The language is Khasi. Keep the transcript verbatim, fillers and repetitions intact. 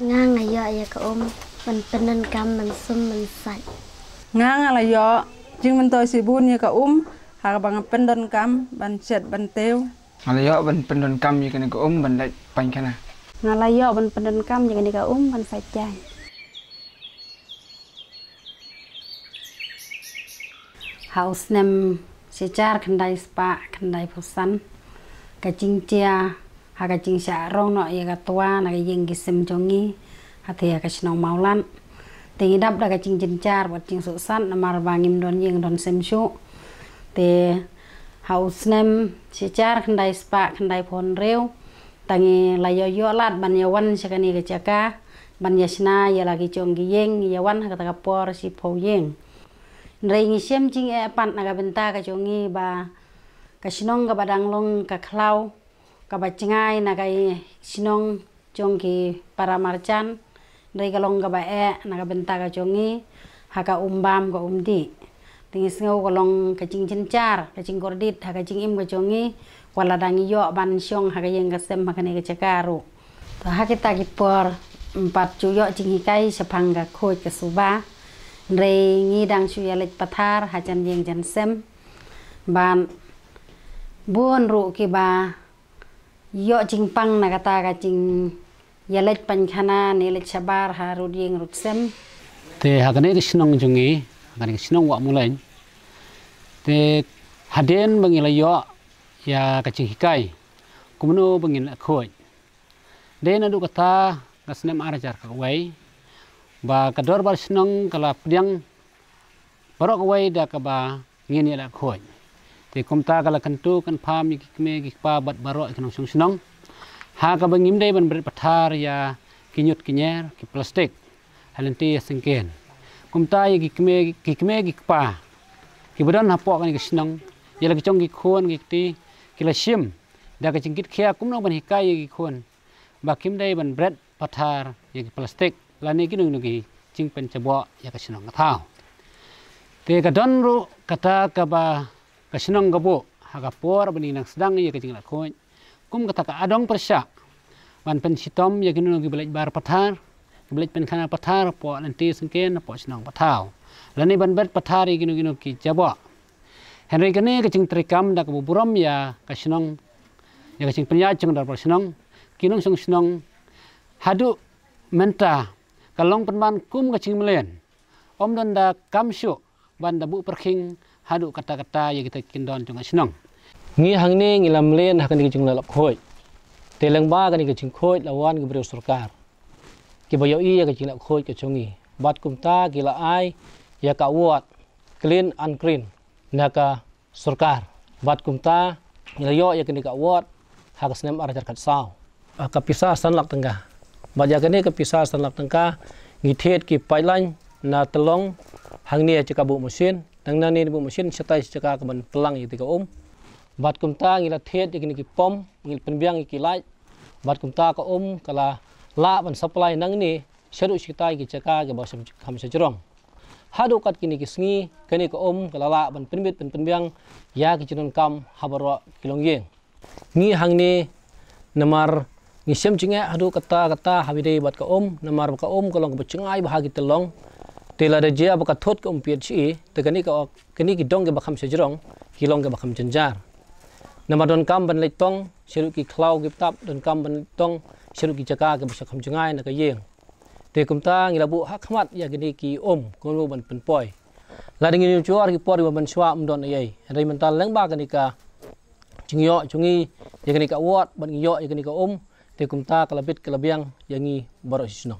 Nga nga ïoh ïa ka um ban pyndonkam ban sum ban sait. Nga nga la ïoh jingmyntoi shibun ïa ka um ha kaba nga pyndonkam ban shet ban tew. Nga la ïoh ban pyndonkam ïa kane ka um ban leit painkhana. Nga la ïoh ban pyndonkam ïa kane ka um ban sait jaiñ. Ha u snem shi hajar khyndai spah khyndai phew san, ka jingjia ha ka jingshah rong noh ïa ka twa na ka ïing ki sem jong ngi ha te ha ka shnong Mawlad. Te ngi dap da ka jingjynjar bad jingsuhsat namar ba ngim don ïing don sem shuh. Te ha u snem shi hajar khyndai spah khyndai phew hynriew, tang ngi la ïoh ïoh lad ban ïa wan sha kane ka jaka ban ïa shna ïa la ki jong ki ïing, ïa wan ha kata ka por shiphew ïing. Hynrei ngi shem jingeh pat na ka bynta ka jong ngi ba ka shnong kaba dang long ka khlaw kaba jngai na ka shnong jong ki para marjan, hynrei ka long kaba eh na ka bynta ka jong ngi ha ka um bam ka um dih. Te ngi sngew ka long ka jingjynjar ka jingkordit ha ka jingim ka jong ngi wat la dang ïoh ban shong ha ka ïing ka sem ha kane ka jaka ruh. To ha kita ki por ym pat ju ïoh jinghikai shaphang ka khuid ka suba, hynrei ngi dang shu ïa leit pathar ha jan ïing jan sem. Ban bun ruh kiba ïoh jingpang na kata ka jingïaleit painkhana ne leit shabar ha rud ïing rud sem. Te ha kane ka shnong jong ngi, ha kane ka shnong Wah Mulein, te hadien ba ngi la ïoh ïa ka jinghikai kumno ba ngin la khuid. Dei naduh kata ka snem ar hajar khatwei ba ka dorbar shnong ka la pdiang baroh kawei da kaba ngin ïa la khuid. Te kumta ka la kyntu kynpham ïa ki kmie ki kpa bad baroh ïa ki nongshong shnong ha kaba ngim dei ban bret pathar ïa ki ñiut ki ñier ki plastik ha lynti ïa syngkien. Kumta ïa ki kmie ki kmie ki kpa kiba don hapoh kane ka shnong, ïa la ki jong ki khun ki kti, ki la shim da ka jingkitkhia kumno ban hikai ïa ki khun ba kim dei ban bret pathar ïa ki plastik lane kino kino ki jingpynjaboh ïa ka shnong ka thaw. Te ka don ruh kata kaba ka shnong ka buh ha ka por ba ngi nang sdang ïa ka jinglakhuid kum kata ka adong pyrshah ban pynshitom ïa kino kino kiba leit bar pathar, kiba leit pynkhana pathar hapoh lynti syngkien hapoh shnong ka thaw, lane ban bret pathar ïa kino kino ki jaboh. Hynrei kane ka jingtrei kam da kaba burom ïa ka shnong, ïa ka jingpynïaid jong ka dorbar shnong, ki nongshong shnong haduh mynta ka long pynban kum ka jingmlien. Ym don da kam shuh ban da buh pyrkhing haduh katta katta ïa kita ki kyndon jong ka shnong. Ngi hangne ngi la mlien ha kane ka jinglakhuid. Te lyngba kane ka jingkhuid la wan ki briew sorkar kiba ïohi ïa ka jinglakhuid ka jong ngi. Bad kumta ki la ai ïa ka award Clean and Green na ka sorkar. Bad kumta ngi la ïoh ïa kane ka award ha ka snem ar hajar khatsaw. Ah, ka pisa san lak tyngka. Bad ïa kane ka pisa san lak tyngka ngi thied ki pipeline na Tyllong hangne ha jaka buh machine. Tang nangne buh machine shatai sha jaka kaban pynlang ïa kata ka um. Bad kumta ngi la thied ïa kine ki pom, ngi la pynbiang ïa ki light. Bad kumta ka um ka la lah ban supply nangne shaduh shatai ki jaka kiba kham shajrong. Haduh kat kine ki sngi kane ka um ka la lah ban pynbit pynbiang ïa ki jingdonkam ha baroh ki longïing. Ngi hangne namar ngi shem jingeh haduh katta katta haba ïadei bad ka um, namar ba ka um ka long kaba jngai bha ha ki Tyllong. Te lada jia ba ka thut ka um P H E, te kane ka, kane ki dong kiba kham shajrong ki long kiba kham jynjar. Namar donkam ban leit tong shaduh ki khlaw ki btap, donkam ban leit tong shaduh ki jaka kiba sha kham jngai na ka ïing. Te kumta ngi la buh ha khmat ïa kine ki um kumno ban pynpoi. Lada ngin ïa jur ki por kiba mynshuwa ym don ei ei. Hynrei mynta lyngba kane ka jingïoh jong ngi ïa kane ka award bad ngi ïoh ïa kane ka um, te kumta ka la bit ka la biang ïa ngi baroh shi shnong.